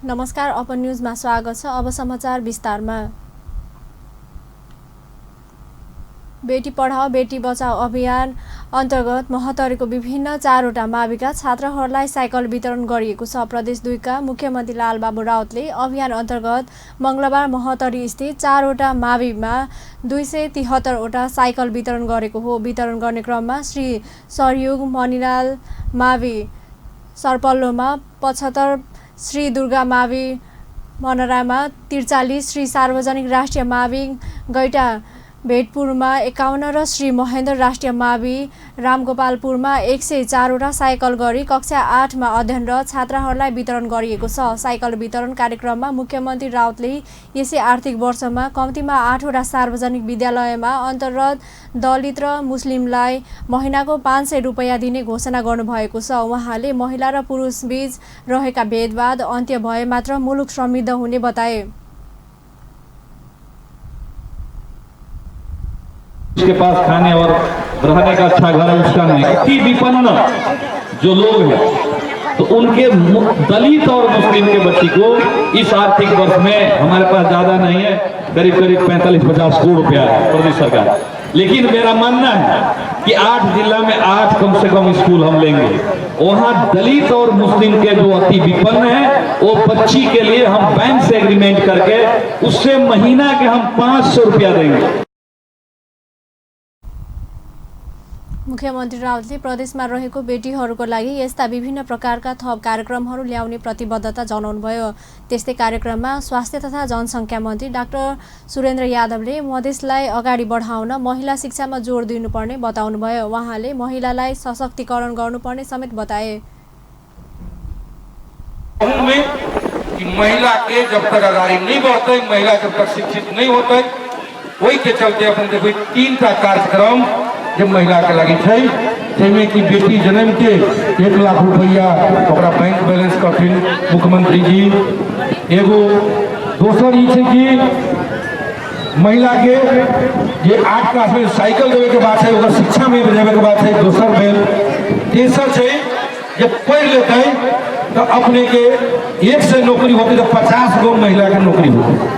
नमस्कार, अपन न्यूजमा स्वागत छ। अब समाचार विस्तारमा। बेटी पढाओ बेटी बचाओ अभियान अन्तर्गत महतरीको विभिन्न 4वटा माविका छात्राहरूलाई साइकल वितरण गरिएको छ। प्रदेश 2 का मुख्यमन्त्री लालबाबु राउतले अभियान अन्तर्गत मंगलबार महतरी स्थित 4वटा माविमा 273वटा साइकल वितरण गरेको हो। वितरण गर्ने क्रममा श्री सरयुग मणिलाल मावि सर्पल्लोमा 75, श्री दुर्गा मावि मनरामा 43, श्री सार्वजनिक राष्ट्रिय मावि गैटा भेटपुरमा 51 र श्री महेन्द्र राष्ट्रिय मावि रामगोपालपुरमा 104वटा साइकल गरी कक्षा 8 मा अध्ययनरत छात्राहरूलाई वितरण गरिएको छ। साइकल वितरण कार्यक्रममा मुख्यमन्त्री राउतले यसै आर्थिक वर्षमा कम्तीमा 8वटा सार्वजनिक विद्यालयमा अन्तर्गत दलित र मुस्लिमलाई महिनाको 500 रुपैयाँ दिने घोषणा गर्नुभएको छ। उहाँले महिला र पुरुषबीच रहेका भेदभाव अन्त्य भए मात्र मुलुक समृद्ध हुने बताए। उसके पास खाने और रहने का अच्छा घर है उसका नहीं। अति विपन्न जो लोग हैं तो उनके दलित और मुस्लिम के बच्ची को इस आर्थिक वर्ष में हमारे पास ज्यादा नहीं है, करीब 45-50 करोड़ रुपया है प्रदेश सरकार। लेकिन मेरा मानना है कि 8 जिला में 8 कम से कम स्कूल हम लेंगे। वहाँ दलित और मुस्लिम के जो अति विपन्न है वो बच्ची के लिए हम बैंक से एग्रीमेंट करके उससे महीना के हम 500 रुपया देंगे। मुख्यमन्त्री राउतले प्रदेशमा रहेको बेटीहरूको लागि यस्ता विभिन्न प्रकारका थप कार्यक्रमहरू ल्याउने प्रतिबद्धता जनाउनुभयो। त्यस्तै कार्यक्रममा स्वास्थ्य तथा जनसङ्ख्या मन्त्री डाक्टर सुरेन्द्र यादवले मधेसलाई अगाडि बढाउन महिला शिक्षामा जोड दिनुपर्ने बताउनुभयो। उहाँले महिलालाई सशक्तिकरण गर्नुपर्ने समेत बताए। महिला के जब तक अगाडि नहीं बढ़ते, महिला जब तक शिक्षित नहीं होते, वही के चलते अपन देखो 3टा कार्यक्रम जब महिला के लगी है कि बेटी जन्म के 1 लाख रुपया बैंक बैलेंस करथिन मुख्यमंत्री जी। एगो दोसर ई है कि महिला के ये 8 क्लास में साइकिल देवे के बात है, शिक्षा में देवे के बात है। दोसर बेल तेसर है जब पढ़ लेते तो अपने के 1 से नौकरी होती तो 50 गो महिला के नौकरी होती।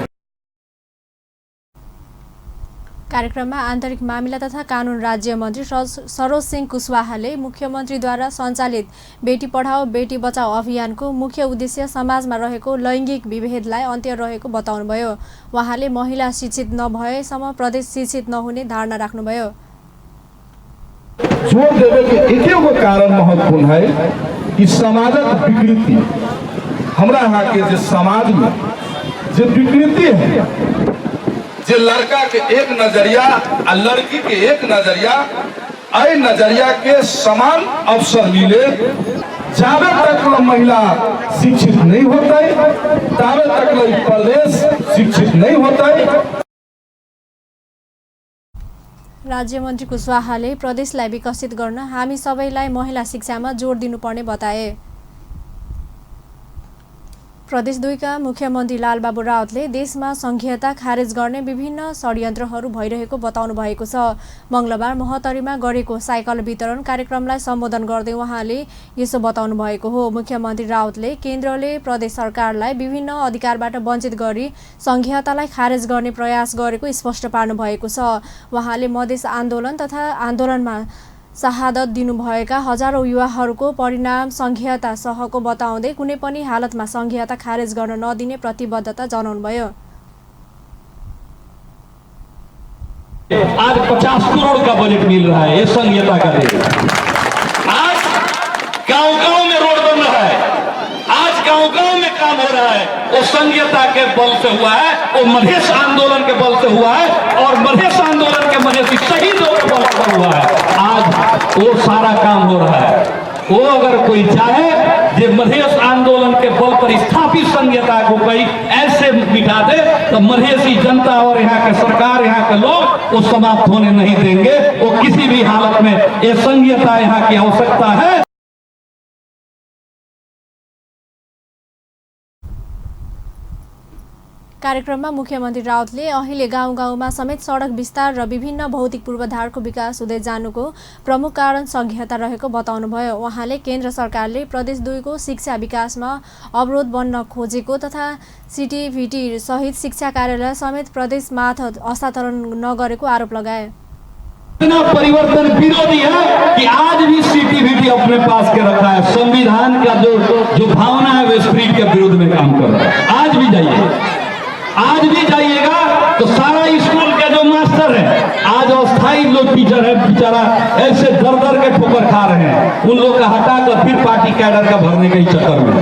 कार्यक्रममा आन्तरिक मामिला तथा कानुन राज्य मन्त्री सरोज सिंह कुशवाहाले मुख्यमन्त्रीद्वारा सञ्चालित बेटी पढाओ बेटी बचाओ अभियानको मुख्य उद्देश्य समाजमा रहेको लैङ्गिक विभेदलाई अन्त्य रहेको बताउनुभयो। उहाँले महिला शिक्षित नभएसम्म प्रदेश शिक्षित नहुने धारणा राख्नुभयो। जोड़ देवे के एकेगो कारण महत्वपूर्ण है कि समाजक विकृति, हमरा यहाँ के जो समाज में जो विकृति है, जो लड़का के एक नजरिया और लड़की के एक नजरिया, आई नजरिया के समान अवसर मिले, जावे तक महिला शिक्षित नहीं होता, तावे तक प्रदेश शिक्षित नहीं होता। राज्य मन्त्री कुशवाहाले प्रदेशलाई विकसित गर्न हामी सबैलाई महिला शिक्षामा जोड दिनुपर्ने बताए। प्रदेश 2 का मुख्यमन्त्री लालबाबु राउतले देशमा संघीयता खारेज गर्ने विभिन्न षड्यन्त्रहरू भइरहेको बताउनु भएको छ। मंगलबार महतरीमा गरेको साइकल वितरण कार्यक्रमलाई सम्बोधन गर्दै उहाँले यसो बताउनु भएको हो। मुख्यमन्त्री राउतले केन्द्रले प्रदेश सरकारलाई विभिन्न अधिकारबाट वञ्चित गरी संघीयतालाई खारेज गर्ने प्रयास गरेको स्पष्ट पार्नु भएको छ। उहाँले मधेस आन्दोलन तथा आन्दोलनमा शहादत दिनुभएका हजारौं युवाहरूको परिणाम संघीयता सहको बताउँदै कुनै पनि हालतमा संघीयता खारेज गर्न नदिने प्रतिबद्धता जनाउनुभयो। आज 50 करोड़ का बजट मिल रहा है, ये संघीयता का देश। आज गांव-गांव में रोड बन रहा है, आज गांव-गांव में काम हो रहा है, वो संघीयता के बल से हुआ है, वो मधेश आंदोलन के बल से हुआ है और मधेश आंदोलन के मधेसी शहीदों के बल पर हुआ है। आज वो सारा काम हो रहा है। वो अगर कोई चाहे जो मधेश आंदोलन के बल पर स्थापित संघीयता को कोई ऐसे मिटा दे तो मधेसी जनता और यहाँ के सरकार, यहाँ के लोग वो समाप्त होने नहीं देंगे। वो किसी भी हालत में ये संघीयता यहाँ की आवश्यकता है। कार्यक्रममा मुख्यमन्त्री राउतले अहिले गाउँ-गाउँमा समेत सडक विस्तार र विभिन्न भौतिक पूर्वाधारको विकास हुँदै जानुको प्रमुख कारण सङ्घीयता रहेको बताउनुभयो। उहाँले केन्द्र सरकारले प्रदेश 2 को शिक्षा विकासमा अवरोध बन्न खोजेको तथा सिटिभिटी सहित शिक्षा कार्यालय समेत प्रदेश मार्फत हस्तान्तरण नगरेको आरोप लगाए। इतना परिवर्तन विरोधी है कि आज भी सिटिभिटी अपने पास के रखा है। संविधान का जो भावना है वो स्पिरिट के विरुद्ध में काम कर रहा है। आज भी जाइएगा तो सारा स्कूल के जो मास्टर है, आज अस्थायी लोग टीचर है, बेचारा ऐसे दर के ठोकर खा रहे हैं, उन लोग का हटाकर फिर पार्टी कैडर का भरने के चक्कर में।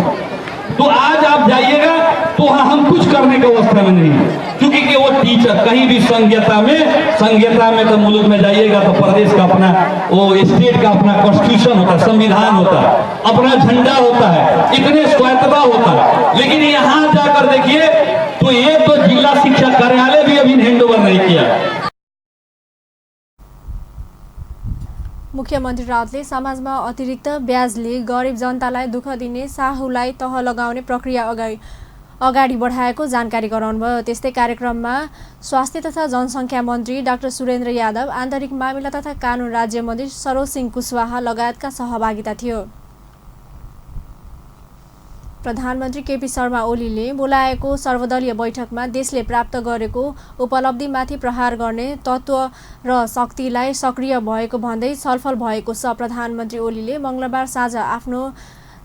तो आज आप जाइएगा तो हम कुछ करने की अवस्था में नहीं है, क्योंकि कि वो टीचर कहीं भी संघीयता में तो मुल्क में जाइएगा तो प्रदेश का अपना, वो स्टेट का अपना कॉन्स्टिट्यूशन होता है, संविधान होता है, अपना झंडा होता है, इतने स्वायत्तता होता है। लेकिन यहाँ जाकर देखिए तो एक तो जिला शिक्षा कार्यालय भी अभी हैंडओवर नहीं किया। मुख्यमन्त्री राउतले समाजमा अतिरिक्त ब्याजले गरिब जनतालाई दुःख दिने साहुलाई तह लगाउने प्रक्रिया अगाडि बढाएको जानकारी गराउनुभयो। त्यस्तै कार्यक्रममा स्वास्थ्य तथा जनसङ्ख्या मन्त्री डाक्टर सुरेन्द्र यादव, आन्तरिक मामिला तथा कानुन राज्य मन्त्री सरोज सिंह कुशवाहा लगायतका सहभागिता थियो। प्रधानमन्त्री केपी शर्मा ओलीले बोलाएको सर्वदलीय बैठकमा देशले प्राप्त गरेको उपलब्धिमाथि प्रहार गर्ने तत्त्व र शक्तिलाई सक्रिय भएको भन्दै छलफल भएको छ। प्रधानमन्त्री ओलीले मङ्गलबार साँझ आफ्नो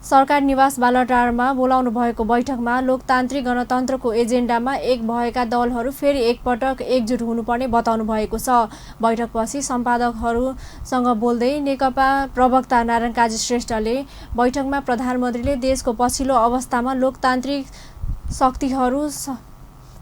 सरकार निवास बालटारमा बोलाउनु भएको बैठकमा लोकतान्त्रिक गणतन्त्रको एजेन्डामा एक भएका दलहरू फेरि एकपटक एकजुट हुनुपर्ने बताउनु भएको छ। बैठकपछि सम्पादकहरूसँग बोल्दै नेकपा प्रवक्ता नारायण काजी श्रेष्ठले बैठकमा प्रधानमन्त्रीले देशको पछिल्लो अवस्थामा लोकतान्त्रिक शक्तिहरू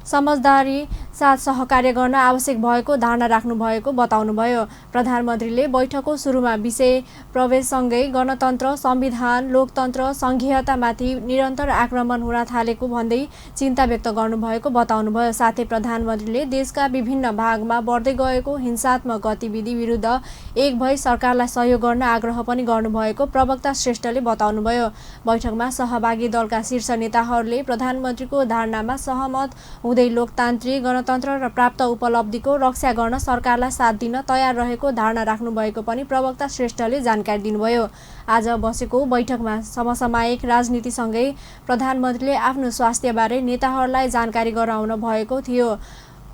समझदारी साथ सहकार्य गर्न आवश्यक भएको धारणा राख्नु भएको बताउनुभयो। प्रधानमन्त्रीले बैठकको सुरुमा विषय प्रवेशसँगै गणतन्त्र, संविधान, लोकतन्त्र, सङ्घीयतामाथि निरन्तर आक्रमण हुन थालेको भन्दै चिन्ता व्यक्त गर्नुभएको बताउनुभयो। साथै प्रधानमन्त्रीले देशका विभिन्न भागमा बढ्दै गएको हिंसात्मक गतिविधि विरुद्ध एक भई सरकारलाई सहयोग गर्न आग्रह पनि गर्नुभएको प्रवक्ता श्रेष्ठले बताउनुभयो। बैठकमा सहभागी दलका शीर्ष नेताहरूले प्रधानमन्त्रीको धारणामा सहमत हुँदै लोकतान्त्रिक गणतन्त्र र प्राप्त उपलब्धिको रक्षा गर्न सरकारलाई साथ दिन तयार रहेको धारणा राख्नुभएको पनि प्रवक्ता श्रेष्ठले जानकारी दिनुभयो। आज बसेको बैठकमा समसामयिक राजनीतिसँगै प्रधानमन्त्रीले आफ्नो स्वास्थ्यबारे नेताहरूलाई जानकारी गराउन भएको थियो।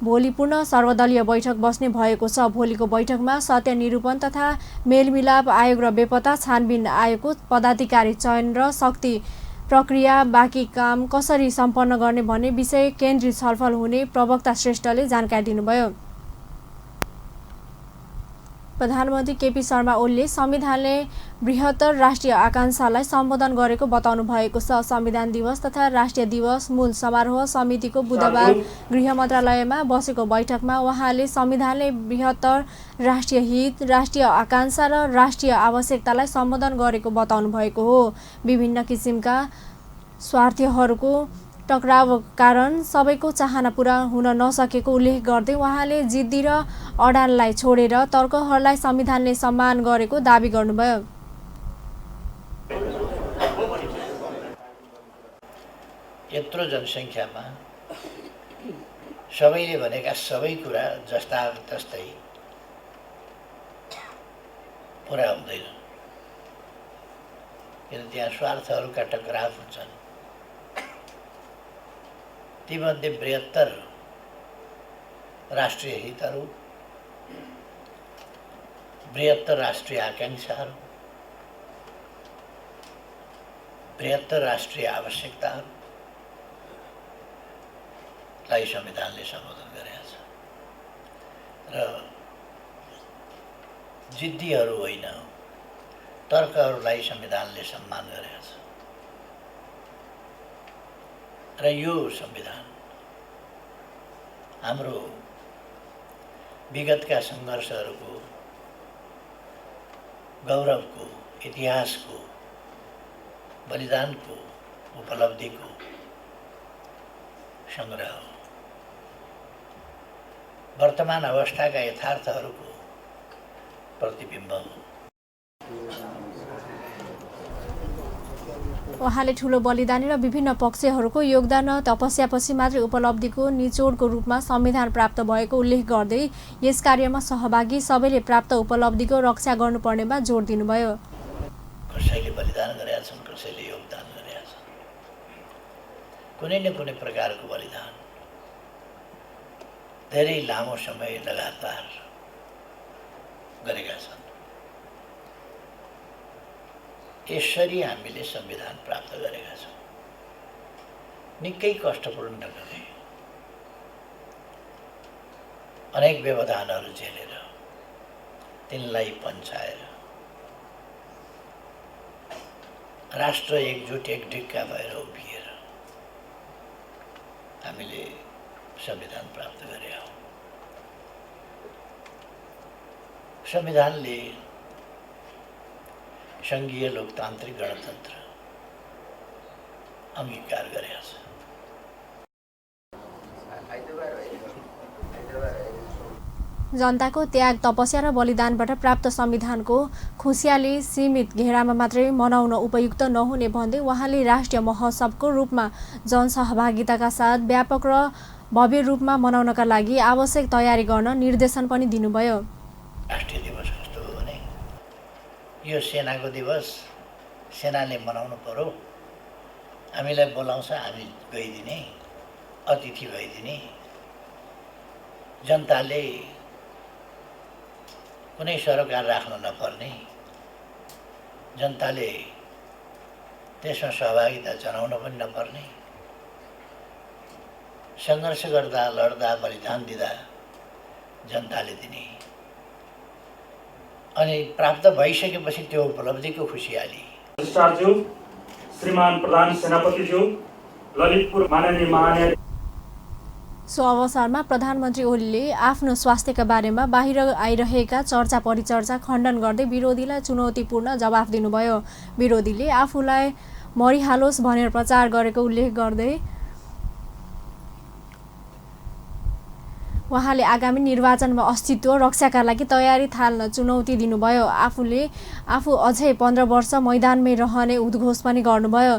भोलि पुनः सर्वदलीय बैठक बस्ने भएको छ। भोलिको बैठकमा सत्य निरूपण तथा मेलमिलाप आयोग र बेपत्ता छानबिन आयोगको पदाधिकारी चयन र शक्ति प्रक्रिया बाँकी काम कसरी सम्पन्न गर्ने भन्ने विषय केन्द्रित छलफल हुने प्रवक्ता श्रेष्ठले जानकारी दिनुभयो। प्रधानमन्त्री केपी शर्मा ओलीले संविधानले बृहत्तर राष्ट्रिय आकांक्षालाई सम्बोधन गरेको बताउनु भएको छ। संविधान दिवस तथा राष्ट्रिय दिवस मूल समारोह समितिको बुधबार गृह मन्त्रालयमा बसेको बैठकमा उहाँले संविधानले बृहत्तर राष्ट्रिय हित, राष्ट्रिय आकांक्षा र राष्ट्रिय आवश्यकतालाई सम्बोधन गरेको बताउनु भएको हो। विभिन्न किसिमका स्वार्थहरूको टकराव कारण सबैको चाहना पूरा हुन नसकेको उल्लेख गर्दै उहाँले जिद्दी र अडानलाई छोडेर तर्कहरूलाई संविधानले सम्मान गरेको दाबी गर्नुभयो। यत्रो जनसङ्ख्यामा सबैले भनेका सबै कुरा जस्ता तस्तै पुरा हुँदैन, किन त्यहाँ स्वार्थहरूका टकराव हुन्छन्। तीमध्ये बृहत्तर राष्ट्रिय हितहरू, बृहत्तर राष्ट्रिय आकांक्षाहरू, बृहत्तर राष्ट्रिय आवश्यकताहरूलाई संविधानले सम्बोधन गरेको छ र जिद्दीहरू होइन, तर्कहरूलाई संविधानले सम्मान गरेको छ र यो संविधान हाम्रो विगतका सङ्घर्षहरूको, गौरवको, इतिहासको, बलिदानको, उपलब्धिको सङ्ग्रह हो। वर्तमान अवस्थाका यथार्थहरूको प्रतिबिम्ब हो। उहाँले ठूलो बलिदानी र विभिन्न पक्षहरूको योगदान र तपस्यापछि मात्रै उपलब्धिको निचोडको रूपमा संविधान प्राप्त भएको उल्लेख गर्दै यस कार्यमा सहभागी सबैले प्राप्त उपलब्धिको रक्षा गर्नुपर्नेमा जोड दिनुभयो। कसैले बलिदान गरेका छन्, कसैले योगदान गरेका छन्, कुनै न कुनै प्रकारको बलिदान धेरै लामो समय लगातार गरेका छन्। यसरी हामीले संविधान प्राप्त गरेका छौँ। निकै कष्टपूर्ण ढङ्गले अनेक व्यवधानहरू झेलेर तिनलाई पन्छाएर राष्ट्र एकजुट एक ढिक्का भएर उभिएर हामीले संविधान प्राप्त गरेका हौँ। संविधानले संघीय लोकतान्त्रिक गणतन्त्र अंगीकार गरेको छ। जनताको त्याग, तपस्या र बलिदानबाट प्राप्त संविधानको खुसियाली सीमित घेरामा मात्रै मनाउन उपयुक्त नहुने भन्दै उहाँले राष्ट्रिय महोत्सवको रूपमा जनसहभागिताका साथ व्यापक र भव्य रूपमा मनाउनका लागि आवश्यक तयारी गर्न निर्देशन पनि दिनुभयो। राष्ट्रिय दिवस कस्तो हो भने यो सेनाको दिवस, सेनाले मनाउनु पर्यो, हामीलाई बोलाउँछ, हामी गइदिने, अतिथि भइदिने, जनताले कुनै सरोकार राख्नु नपर्ने, जनताले त्यसमा सहभागिता जनाउन पनि नपर्ने, सङ्घर्ष गर्दा लड्दा बलिदान दिँदा जनताले दिने, अनि प्राप्त भइसकेपछि त्यो उपलब्धिको खुसियाली। रजिस्ट्रारज्यू, श्रीमान प्रधान सेनापतिज्यू, ललितपुर माननीय महान्यायाधीश। सो अवसरमा प्रधानमन्त्री ओलीले आफ्नो स्वास्थ्यका बारेमा बाहिर आइरहेका चर्चा परिचर्चा खण्डन गर्दै विरोधीलाई चुनौतीपूर्ण जवाफ दिनुभयो। विरोधीले आफूलाई मरिहालोस् भनेर प्रचार गरेको उल्लेख गर्दै उहाँले आगामी निर्वाचनमा अस्तित्व रक्षाका लागि तयारी थाल्न चुनौती दिनुभयो। आफू अझै 15 वर्ष मैदानमै रहने उद्घोष पनि गर्नुभयो।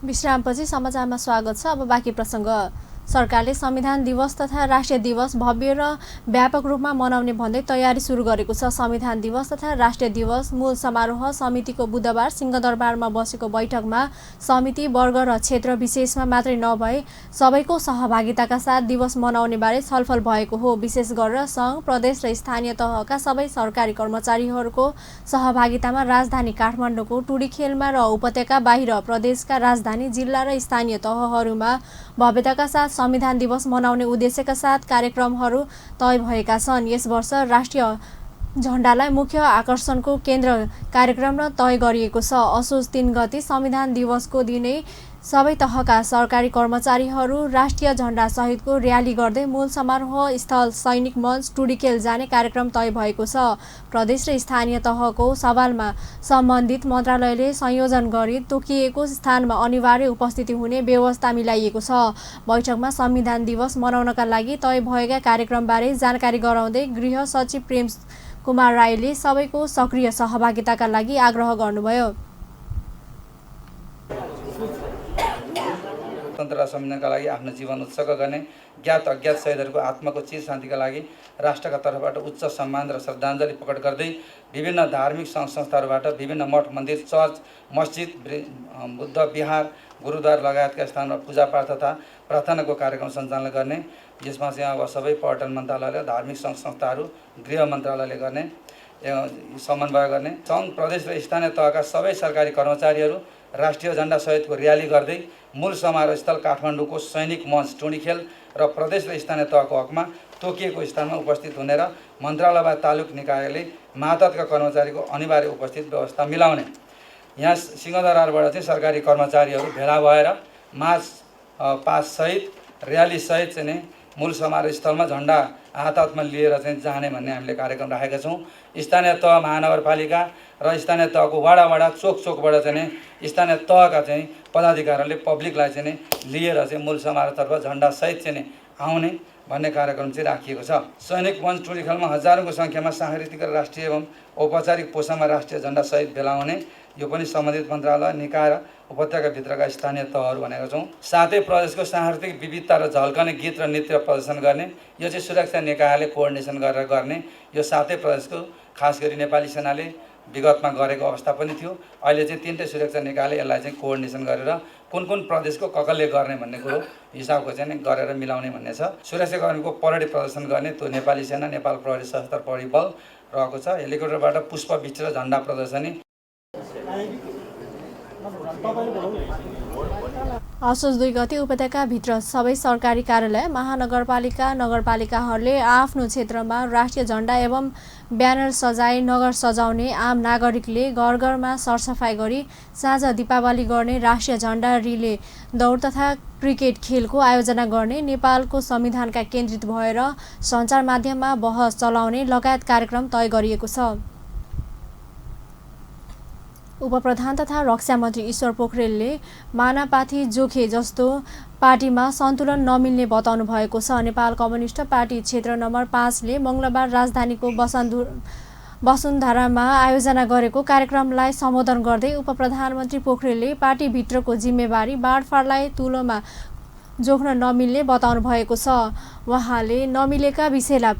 विश्रामपछि समाचारमा स्वागत छ। अब बाँकी प्रसङ्ग। सरकारले संविधान दिवस तथा राष्ट्रिय दिवस भव्य र व्यापक रूपमा मनाउने भन्दै तयारी सुरु गरेको छ। संविधान दिवस तथा राष्ट्रिय दिवस मूल समारोह समितिको बुधबार सिंहदरबारमा बसेको बैठकमा समिति वर्ग र क्षेत्र विशेषमा मात्रै नभई सबैको सहभागिताका साथ दिवस मनाउने बारे छलफल भएको हो। विशेष गरेर सङ्घ, प्रदेश र स्थानीय तहका सबै सरकारी कर्मचारीहरूको सहभागितामा राजधानी काठमाडौँको टुडीखेलमा र उपत्यका बाहिर प्रदेशका राजधानी, जिल्ला र स्थानीय तहहरूमा भव्यताका साथ संविधान दिवस मनाउने उद्देश्यका साथ कार्यक्रमहरू तय भएका छन्। यस वर्ष राष्ट्रिय झण्डालाई मुख्य आकर्षणको केन्द्र कार्यक्रम तय गरिएको छ। असोज 3 गते संविधान दिवसको दिनै सबै तहका सरकारी कर्मचारीहरू राष्ट्रिय झण्डा सहितको र्याली गर्दै मूल समारोह स्थल सैनिक मञ्च टुडीखेल जाने कार्यक्रम तय भएको छ। प्रदेश र स्थानीय तहको सवालमा सम्बन्धित मन्त्रालयले संयोजन गरी तोकिएको स्थानमा अनिवार्य उपस्थिति हुने व्यवस्था मिलाइएको छ। बैठकमा संविधान दिवस मनाउनका लागि तय भएका कार्यक्रमबारे जानकारी गराउँदै गृह सचिव प्रेम कुमार राईले सबैको सक्रिय सहभागिताका लागि आग्रह गर्नुभयो। स्वतन्त्र र संविधानका लागि आफ्नो जीवन उत्सर्ग गर्ने ज्ञात अज्ञात शहीदहरूको आत्माको चिर शान्तिका लागि राष्ट्रका तर्फबाट उच्च सम्मान र श्रद्धाञ्जली प्रकट गर्दै विभिन्न धार्मिक सङ्घ संस्थाहरूबाट विभिन्न मठ मन्दिर, चर्च, मस्जिद, बुद्ध विहार, गुरुद्वार लगायतका स्थानमा पूजापाठ तथा प्रार्थनाको कार्यक्रम सञ्चालन गर्ने, यसमा चाहिँ अब सबै पर्यटन मन्त्रालय, धार्मिक सङ्घ संस्थाहरू, गृह मन्त्रालयले गर्ने समन्वय गर्ने, सङ्घ, प्रदेश र स्थानीय तहका सबै सरकारी कर्मचारीहरू राष्ट्रिय झण्डा सहितको र्याली गर्दै मूल समारोह स्थल काठमाडौँको सैनिक मञ्च टुडीखेल र प्रदेश र स्थानीय तहको हकमा तोकिएको स्थानमा उपस्थित हुने र मन्त्रालय वा तालुक निकायले मातहतका कर्मचारीको अनिवार्य उपस्थित व्यवस्था मिलाउने। यहाँ सिंहदरबारबाट चाहिँ सरकारी कर्मचारीहरू भेला भएर मार्च पास सहित र्याली सहित चाहिँ मूल समारोह स्थलमा झण्डा हातमा लिएर चाहिँ जाने भन्ने हामीले कार्यक्रम राखेका छौँ। स्थानीय तह, महानगरपालिका र स्थानीय तहको वडा चोकबाट चाहिँ स्थानीय तहका चाहिँ पदाधिकारीहरूले पब्लिकलाई चाहिँ लिएर चाहिँ मूल समारोहतर्फ झण्डा सहित चाहिँ आउने भन्ने कार्यक्रम चाहिँ राखिएको छ। सैनिक मञ्च टोलीखेलमा हजारौँको सङ्ख्यामा सांस्कृतिक र राष्ट्रिय एवं औपचारिक पोसामा राष्ट्रिय झन्डा सहित भेला हुने यो पनि सम्बन्धित मन्त्रालय निकाय र उपत्यकाभित्रका स्थानीय तहहरू भनेका छौँ। साथै प्रदेशको सांस्कृतिक विविधता र झल्कने गीत र नृत्य प्रदर्शन गर्ने यो चाहिँ सुरक्षा निकायले कोअर्डिनेसन गरेर गर्ने यो साथै प्रदेशको खास गरी नेपाली सेनाले विगतमा गरेको अवस्था पनि थियो। अहिले चाहिँ तीनटै सुरक्षा निकायले यसलाई चाहिँ कोअर्डिनेसन गरेर कुन कुन प्रदेशको कसले गर्ने भन्ने कुरो हिसाबको चाहिँ गरेर मिलाउने भन्ने छ। सुरक्षाकर्मीको परेड प्रदर्शन गर्ने त्यो नेपाली सेना नेपाल प्रहरी सशस्त्र प्रहरी बल रहेको छ। हेलिकप्टरबाट पुष्पवृष्टि र झन्डा प्रदर्शनी। असोज 2 गते उपत्यकाभित्र सबै सरकारी कार्यालय महानगरपालिका नगरपालिकाहरूले आफ्नो क्षेत्रमा राष्ट्रिय झण्डा एवं ब्यानर सजाई नगर सजाउने आम नागरिकले घर घरमा सरसफाई गरी साँझ दीपावली गर्ने राष्ट्रिय झण्डा रिले दौड तथा क्रिकेट खेलको आयोजना गर्ने नेपालको संविधानका केन्द्रित भएर सञ्चार माध्यममा बहस चलाउने लगायत कार्यक्रम तय गरिएको छ। उपप्रधान तथा रक्षा मन्त्री ईश्वर पोखरेलले मानापाथी जोखे जस्तो पार्टीमा सन्तुलन नमिल्ने बताउनु भएको छ। नेपाल कम्युनिस्ट पार्टी क्षेत्र नम्बर 5 ले मङ्गलबार राजधानीको वसुन्धरामा आयोजना गरेको कार्यक्रमलाई सम्बोधन गर्दै उपप्रधानमन्त्री पोखरेलले पार्टीभित्रको जिम्मेवारी बाँडफाँडलाई तुलोमा जोख्न नमिल्ने बताउनु भएको छ। उहाँले नमिलेका विषयलाई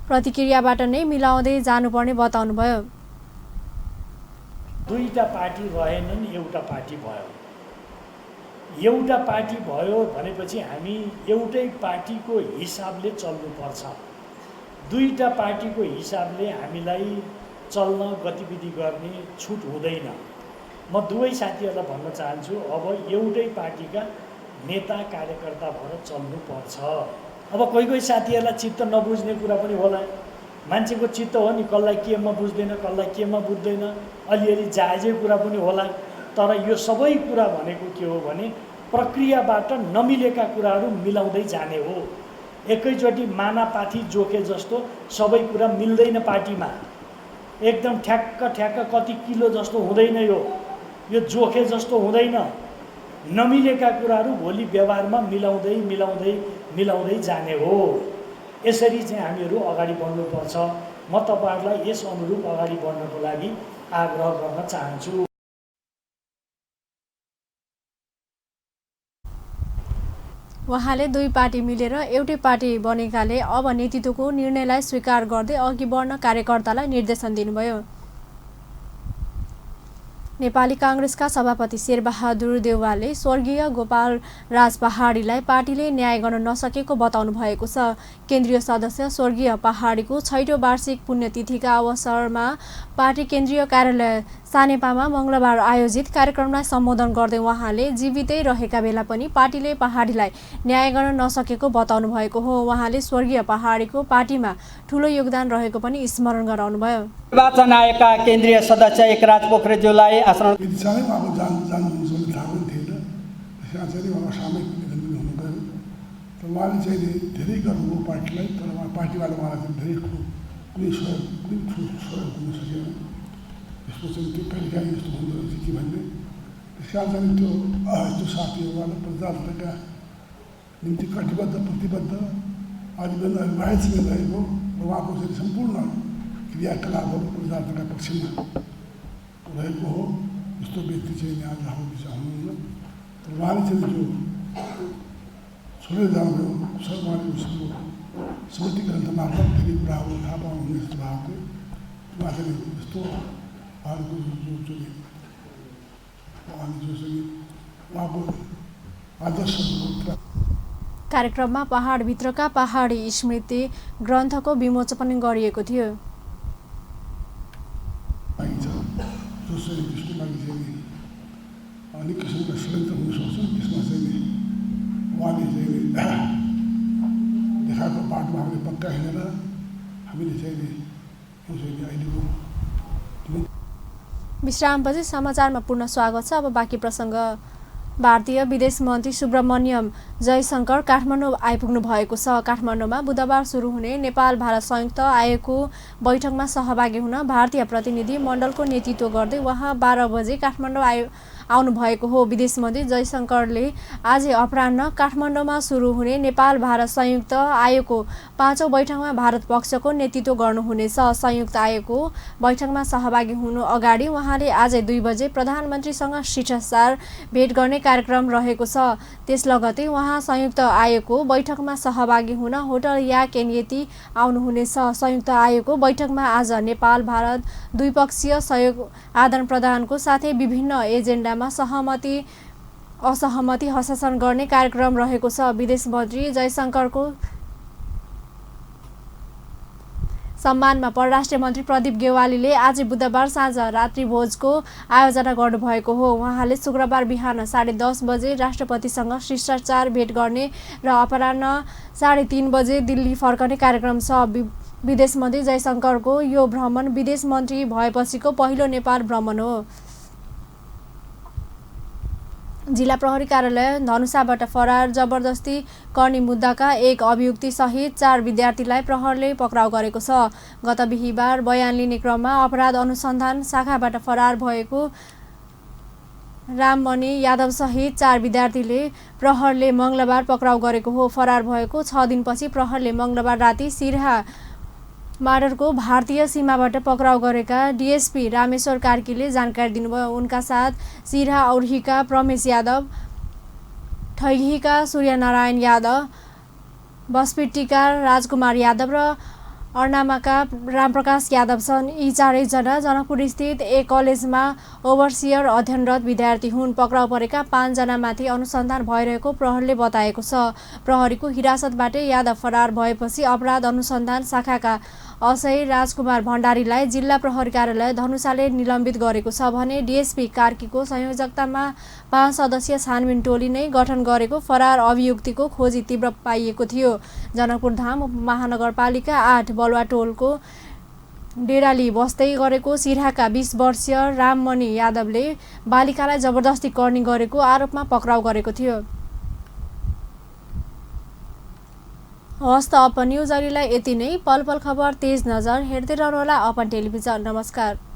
प्रतिक्रियाबाट नै मिलाउँदै जानुपर्ने बताउनुभयो। दुईटा पार्टी रहेनन्, एउटा पार्टी भयो। एउटा पार्टी भयो भनेपछि हामी एउटै पार्टीको हिसाबले चल्नुपर्छ। दुईटा पार्टीको हिसाबले हामीलाई चल्न गतिविधि गर्ने छुट हुँदैन। म दुवै साथीहरूलाई भन्न चाहन्छु, अब एउटै पार्टीका नेता कार्यकर्ता भएर चल्नुपर्छ। अब कोही कोही साथीहरूलाई चित्त नबुझ्ने कुरा पनि होला। मान्छेको चित्त हो नि, कसलाई केमा बुझ्दैन, कसलाई केमा बुझ्दैन, अलिअलि जायजै कुरा पनि होला। तर यो सबै कुरा भनेको के हो भने प्रक्रियाबाट नमिलेका कुराहरू मिलाउँदै जाने हो। एकैचोटि मानापाथी जोखे जस्तो सबै कुरा मिल्दैन पार्टीमा। एकदम ठ्याक्क ठ्याक्क कति किलो जस्तो हुँदैन। यो जोखे जस्तो हुँदैन। नमिलेका कुराहरू भोलि व्यवहारमा मिलाउँदै मिलाउँदै मिलाउँदै जाने हो। यसरी चाहिँ हामीहरू अगाडि बढ्नुपर्छ। म तपाईँहरूलाई यस अनुरूप अगाडि बढ्नको लागि आग्रह गर्न चाहन्छु। उहाँले दुई पार्टी मिलेर एउटै पार्टी बनेकाले अब नेतृत्वको निर्णयलाई स्वीकार गर्दै अघि बढ्न कार्यकर्तालाई निर्देशन दिनुभयो। नेपाली काङ्ग्रेसका सभापति शेरबहादुर देउवाले स्वर्गीय गोपाल राज पहाडीलाई पार्टीले न्याय गर्न नसकेको बताउनु भएको छ। केन्द्रीय सदस्य स्वर्गीय पहाडीको 6औं वार्षिक पुण्यतिथिका अवसरमा पार्टी केन्द्रीय कार्यालय सानेपामा मङ्गलबार आयोजित कार्यक्रमलाई सम्बोधन गर्दै उहाँले जीवितै रहेका बेला पनि पार्टीले पहाडीलाई न्याय गर्न नसकेको बताउनु भएको हो। उहाँले स्वर्गीय पहाडीको पार्टीमा ठूलो योगदान रहेको पनि स्मरण गराउनुभयो। निर्वाचन आयोगका केन्द्रीय सदस्य एकराज पोखरेलज्यूलाई आसन उहाँले चाहिँ धेरै गर्नुभयो पार्टीलाई। तर पार्टीबाट उहाँलाई चाहिँ धेरै ठुलो कुनै सहयोग हुन सकेन। यसको चाहिँ त्यो कहिलेकाहीँ यस्तो हुँदो रहेछ कि भन्ने त्यस कारण चाहिँ त्यो साथीहरूलाई प्रजातन्त्रका निम्ति कटिबद्ध प्रतिबद्ध आजीवन अभिभाषण रहेको र उहाँको चाहिँ सम्पूर्ण क्रियाकलापहरू प्रजातन्त्रका पक्षमा रहेको हो। यस्तो व्यक्ति चाहिँ आज हाम्रो बिचमा हुनुहुन्न। तर उहाँले चाहिँ जो छोडेर जानुभयो उहाँले उसको स्मृति ग्रन्थ मार्फत धेरै कुराहरू थाहा पाउनुहुने जस्तो भएको थियो। उहाँ चाहिँ यस्तो उहाँको उहाँको आदर्श कार्यक्रममा पहाडभित्रका पहाडी स्मृति ग्रन्थको विमोचन पनि गरिएको थियो। अनेक किसिमका षड्यन्त्र हुन सक्छन्। त्यसमा चाहिँ उहाँले चाहिँ देखाएको बाटोमा हामीले पक्का हिँडेर हामीले चाहिँ अहिलेको विश्रामपछि समाचारमा पुनः स्वागत छ। अब बाँकी प्रसङ्ग। भारतीय विदेश मन्त्री सुब्रमण्यम जयशङ्कर काठमाडौँ आइपुग्नु भएको छ। काठमाडौँमा बुधबार सुरु हुने नेपाल भारत संयुक्त आयोगको बैठकमा सहभागी हुन भारतीय प्रतिनिधि मण्डलको नेतृत्व गर्दै उहाँ 12 बजे काठमाडौँ आउनुभएको हो। विदेश मन्त्री जयशंकरले आज अपराह्न काठमाडौँमा सुरु हुने नेपाल भारत संयुक्त आयोगको 5औं बैठकमा भारत पक्षको नेतृत्व गर्नुहुनेछ। संयुक्त आयोगको बैठकमा सहभागी हुनु अगाडि उहाँले आज 2 बजे प्रधानमन्त्रीसँग शिष्टाचार भेट गर्ने कार्यक्रम रहेको छ। त्यस लगतै उहाँ संयुक्त आयोगको बैठकमा सहभागी हुन होटल या केन्यती आउनुहुनेछ। संयुक्त आयोगको बैठकमा आज नेपाल भारत द्विपक्षीय सहयोग आदान-प्रदानको साथै विभिन्न एजेन्डामा सहमति असहमति हस्तान्तरण गर्ने कार्यक्रम रहेको छ। विदेश मन्त्री जयशंकरको सम्मानमा परराष्ट्र मन्त्री प्रदीप गेवालीले आज बुधबार साँझ रात्रिभोजको आयोजना गर्नुभएको हो। उहाँले शुक्रबार बिहान 10:30 बजे राष्ट्रपतिसँग शिष्टाचार भेट गर्ने र अपराह्न 3:30 बजे दिल्ली फर्कने कार्यक्रम छ। विदेश मन्त्री जयशंकरको यो भ्रमण विदेश मन्त्री भएपछिको पहिलो नेपाल भ्रमण हो। जिल्ला प्रहरी कार्यालय धनुषाबाट फरार जबरजस्ती गर्ने मुद्दाका एक अभियुक्ति सहित 4 विद्यार्थीलाई प्रहरले पक्राउ गरेको छ। गत बिहीबार बयान लिने क्रममा अपराध अनुसन्धान शाखाबाट फरार भएको राममणि यादव सहित 4 विद्यार्थीले प्रहरले मंगलबार पक्राउ गरेको हो। फरार भएको 6 दिनपछि प्रहरले मंगलबार राति सिरहा मार्डरको भारतीय सीमाबाट पक्राउ गरेका डीएसपी रामेश्वर कार्कीले जानकारी दिनुभयो। उनका साथ सिरहा औरहीका प्रमेश यादव, ठैहीका सूर्यनारायण यादव, बसपिट्टीका राजकुमार यादव र अर्नामाका रामप्रकाश यादव छन्। यी 4 जना जनकपुर स्थित एक कलेजमा ओभरसियर अध्ययनरत विद्यार्थी हुन्। पक्राउ परेका 5 जनामाथि अनुसन्धान भइरहेको प्रहरीले बताएको छ। प्रहरीको हिरासतबाट यादव फरार भएपछि अपराध अनुसन्धान शाखाका असय राजकुमार भण्डारीलाई जिल्ला प्रहरी कार्यालय धनुषाले निलम्बित गरेको छ भने डीएसपी कार्कीको संयोजकतामा 5 सदस्यीय छानबिन टोली नै गठन गरेको फरार अभियुक्तिको खोजी तीव्र पाइएको थियो। जनकपुर धाम महानगरपालिका 8 बलुवाटोलको डेराली बस्दै गरेको सिरहाका 20 वर्षीय राममणि यादवले बालिकालाई जबरजस्ती करनी गरेको आरोपमा पक्राउ गरेको थियो। हस्त अपन न्युज अहिलेलाई यति नै। पल पल खबर तेज नजर हेर्दै रहनुहोला अपन टेलिभिजन। नमस्कार।